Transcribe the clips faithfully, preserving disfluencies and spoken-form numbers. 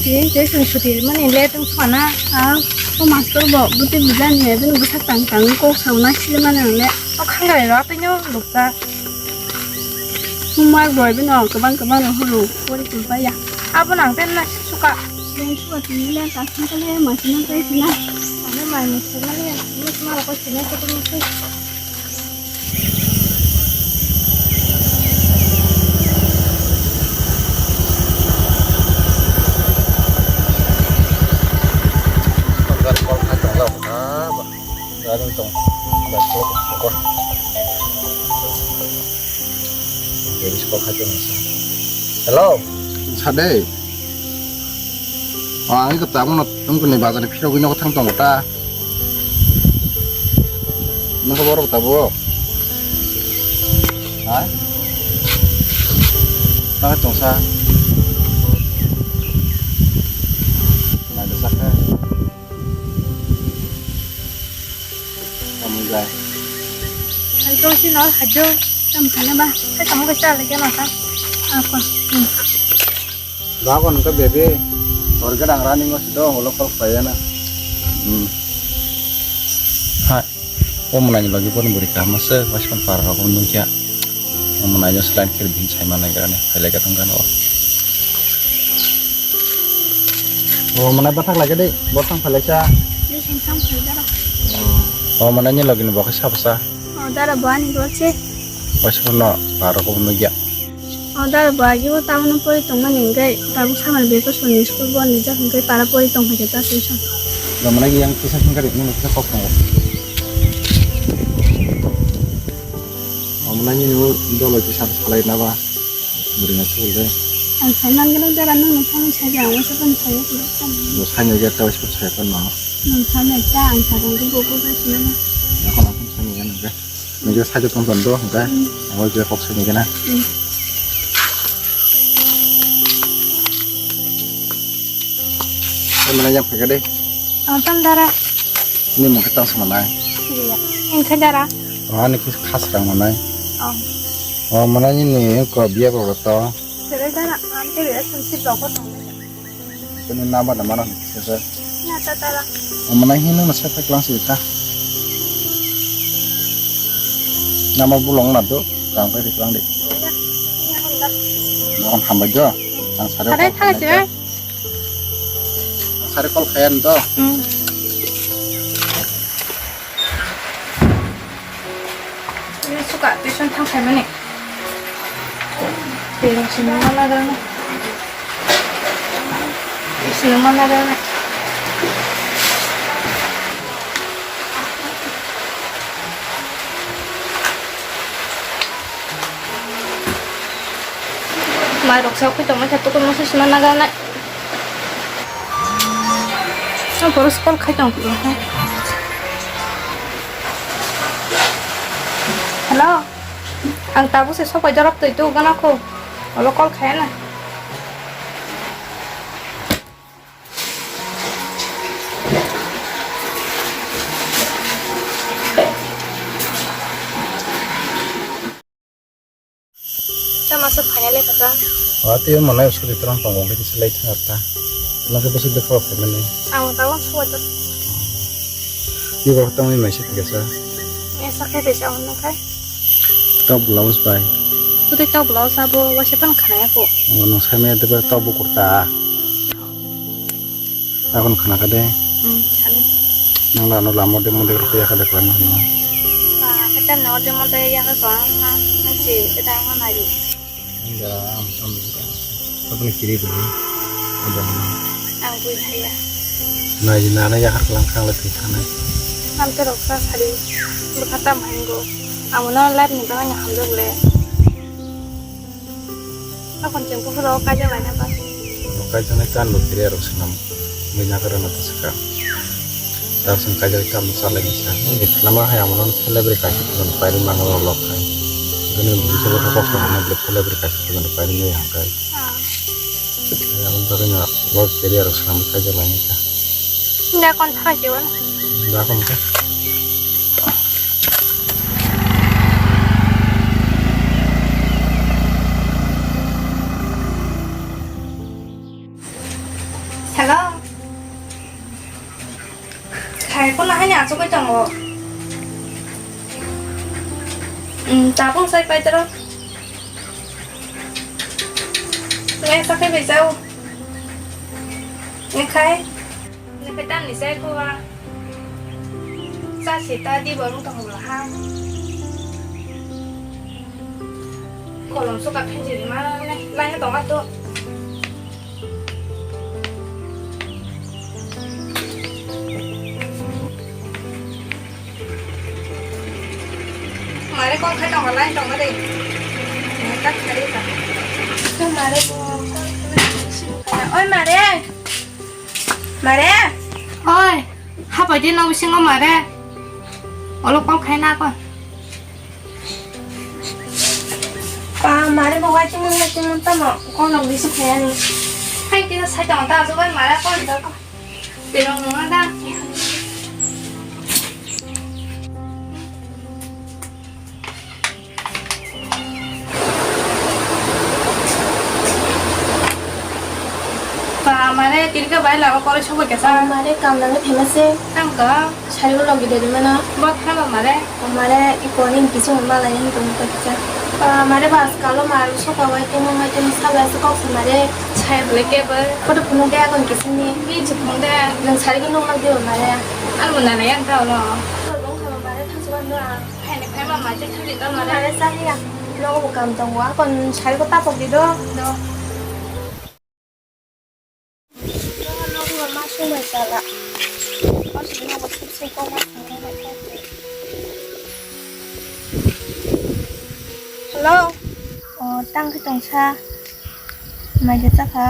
Tini tei chwng suti mani le tong phana. Ah, o master bo bwtwi bujani, bini bwsak tang tang kok sauna sile mani ang le. O khangai ro tei no lukjak. Mumai boi bino kwbang kwbang no hulu pori kulbaya. Abo nang ten na suka. Den suka tini le ta sangkale ma sina tei sina. Ane mai ni sina le, ni sima ko sina ko. Gari call khai tong la, ah, ba. Gari tong. Ba, call, call. Gari call khai tong sa. Hello. Sade. Oh, ang ikot tabuk no tongkoni bazar ni phirogwi nogo thang tongo ta. Nokha borok tabuk. Ha? Nokha tongsa. Naida sakhe. Tamo jai. Hai to si no hajo. Tam khana ba. Hai tamo ka cha lagi no ta. Apa? Hmm. Bago nungkha bebe, tor gadang running o sido, holo call khlaiya na. Hmm. Hai, o mwnai ni logi boni bwrwi kaham se, waisman par rok nungkha. O mwnai no slide khe bini sai manai gane, phailai ka thang gana o. O mwnai bathak lai ka dei, bosong phailai sa. Ni sing sam khai dara. O mwnai ni logi ni bo khe sa bwsa. O dara bo ani rol se. Waisman no par rok nungya. O dara bo agi bo tamoni pori tongmani hingke tabuk summer vacation ni school bondi jak hingke para pori tongphaikha ta tuition. Romana yang kisa singkari nini kisa kok tongo. Romana nini o dolo kisa salai naba. Bwrwi na chukul de. Ang sai mangano dara nini thani sai ang waisa pon sai ko. Bo sai ngai ta waisa pon sai ko no. Nang sai ngai ta ang sai ko ko ko sai na. Ako na pon sai ngai nang. Nungkhe side o tong tong do, hwnkhe. Hmm. Abo je kok sini kena. Hmm. Tei mwnai yang phaikha de. Ang tam dara. Ni mungkhe tang sama nai. Iya. Engkhe dara. Oh, ani kis khas rang manai. Oh. Oh, mwnai ni ko biya bo to. Sere dara, ang te ya sun si blog ko tong. Kini number na mano kisa sa. Na ta ta la. Amana hin na sa ta klang si ta. Number bulong na do, kang pai klang di. Ya, ya, honda. Nakon hambai do. Ang sare. Sare call thang khaya si, na. Ang sare call khaya ni do. Hmm. Ini suka tuition thang khaimani. Tei rong sini mana dana. Sini mana dana. Mai rok sa khui tongma khe tukun masa sima naga nai. Ang boros call khai tong phuru hai. Hello. Ang tabuk se sopai jorok twi tu gana kho. Olo call khai na. Tamo se phaina le kata. Wa tei manai uskuri tram tongo, kisa lai thang ta. Nang khe bwswk de khorok phaimani. Ang tamo suwa to. Ni bo tamo mai se kisa. Esa khe de sa hon khai. Top blouse bai. Putui top blouse abo waisa pan khana ya ko. Oh, nang sai me de ba top bo kurta. Akon khana kha de. Hmm, khani. Nang lano lamo de mode rok ya kha de khlai ma hino. Ba, kacham no de mode ya kha ko ha. Nang si kata ma nai. Enggak, am sam. Apa ni kiri beli? Ada mana? Ang bui thaya. Nai nana ya kha lang khang le thai thanai. Nam te rok sa sari. Bur khatam hango. Amo no life ni bana hamjok le. Akon cheng buphuru o kaijak laina ba. Bo kaijaknai chan bo kiriya rok swnam. Mui nakarana ta swkang. Ta swng kaijak chan bo chalai nisa. Nini khnama hai amo no celebrity kaisa phone pairi mangno lok khai. Bini bwswk bo kok kok no bwlai celebrity kaisa phone pairi mui hangkai. Ah. Amo bagwi no lok kiriya rok swnam kaijak lainai ta. Nda kon thai ke wan. Nda kon ka. Hello. Khai ko na hani achugwi tongo. Hmm, tabung sai paitaro. Ngai sakai bai jao. Ngai khai. Ngai khai tan ni sai ko wa. Sa se ta di borung tongo la ha. Kolom suka phenjiri ma lai na tonga to. Mare kok khai tongo lai tongo de. Mare kok khai tongo. Oi mare. Mare. Oi. Hapai de no bisingo mare. Olo kok khai na ko. Pa mare bo waiting room waiting room tamo kolok bisi khayani. Hai kisa sai tong ta ajo bai mara kon da ko. Pero no da. Pa mare tirka bai labo kore sobo kesa. Mare kam nang thema se. Tang ka. Sari bo logi dari mana? Bot hama mare. Mare iko ni kisi mala yang tum ka kisa. Pa mare bas kalo maru soka wai temo wai temo sala se kok se mare. Chai bole ke ba. Photo phone de agon kisi ni. Ni chupung de. Nang sari ko nong lagi mare. Al mona na yang ta lo. Ko long hama mare thang suan na. Phai ni phai ma ma je thang di ta mare. Mare sari ya. Lo ko kam tong wa kon sari ko ta pok di do. Do. Hello. O tang khe tongsa. Mai de chakha.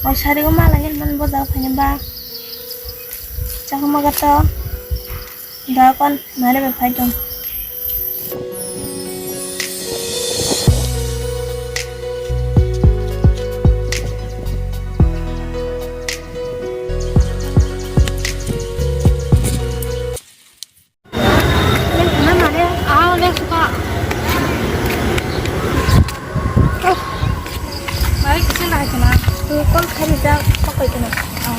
O sari o mala nini man boja phaini ba. Chakha ma gato. Da kon mare bai phai tong. Mare, ah, udah suka. Mari, kecil lah, kena. Tuh, kok hari dah, kok kayak gini? Oh.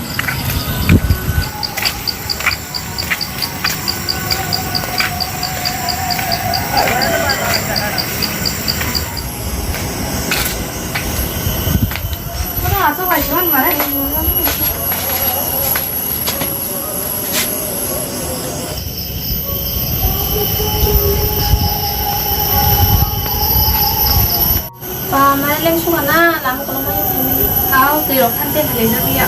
Ano, aso bai, cuman mare. Ba, mare leng suka na, lama kono mai thangwi. Aw, twi rok thang tei halai jak ya.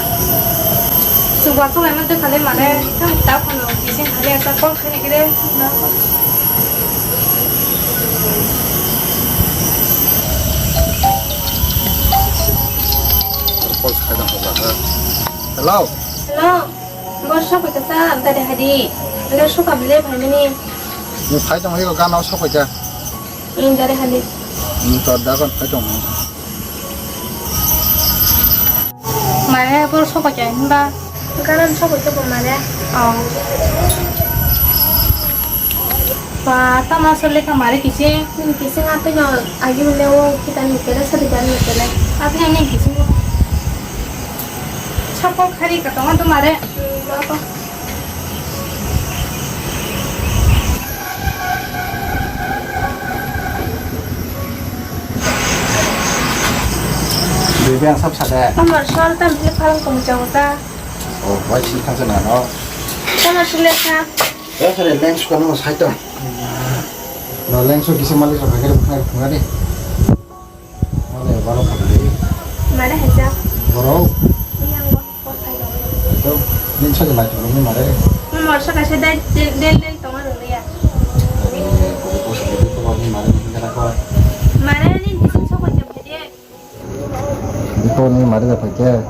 Suba suka ma twi khalai mare, thang ta phano twi sing halai asa call khai nai kre. Call khai dong, hello. Hello. Bor sokoi kasa dari hadi. Dari suka bile phaimani. Ni phai tong hiko gana sokoi ka. In dari hadi. Ni to da kon phai tong. Mare bor sokoi ka hinba. Gana sokoi ka bo mare. Oh. Ba, tama sole ka mare kisi. Kisi ngato no agi mule o kita ni kele sadi dan ni kele. Ati ani kisi. Chapo khari ka tongo to mare. Bebe ang sab sade. Amar sal tam bile phalang tong jago ta. Oh, wai si thang sana no. Tama sule kha. Eh, sare lens ko no sai to. No lens ko kisa mali sa kagere bukhai khunga de. Mane baro pagdi. Mare haja. Boro. Yang bo, bo sai do. To, nin sa lai to ni mare. Mo morsa kaisa dai del del del tonga rwya. Ni ko ko sa ko ni mare ni kara ko. Mare ni bisin sokoi jam hediye. Iko ni mari da paike.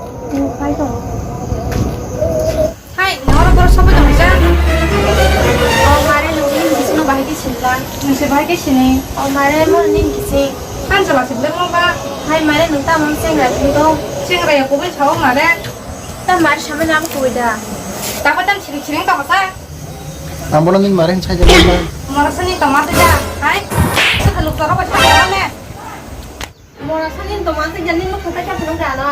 Hai, noro boro sobo tong ja. O mare nungni bisino bahai ke sinla. Nungse bahai ke sini. O mare mo ni kisi. Kan jala sibile mo ba. Hai mare nung ta mo sengra tong. Sengra ya kubai sao mare. Ta mare sama nam kubai da. Ta ko tam sini sini ta ko sa. Ambo ni mare sai jala. Mara sani toma da. Hai. Sa luk toro ko sa ne. Mora sani to man te jani no khata kya phano gana.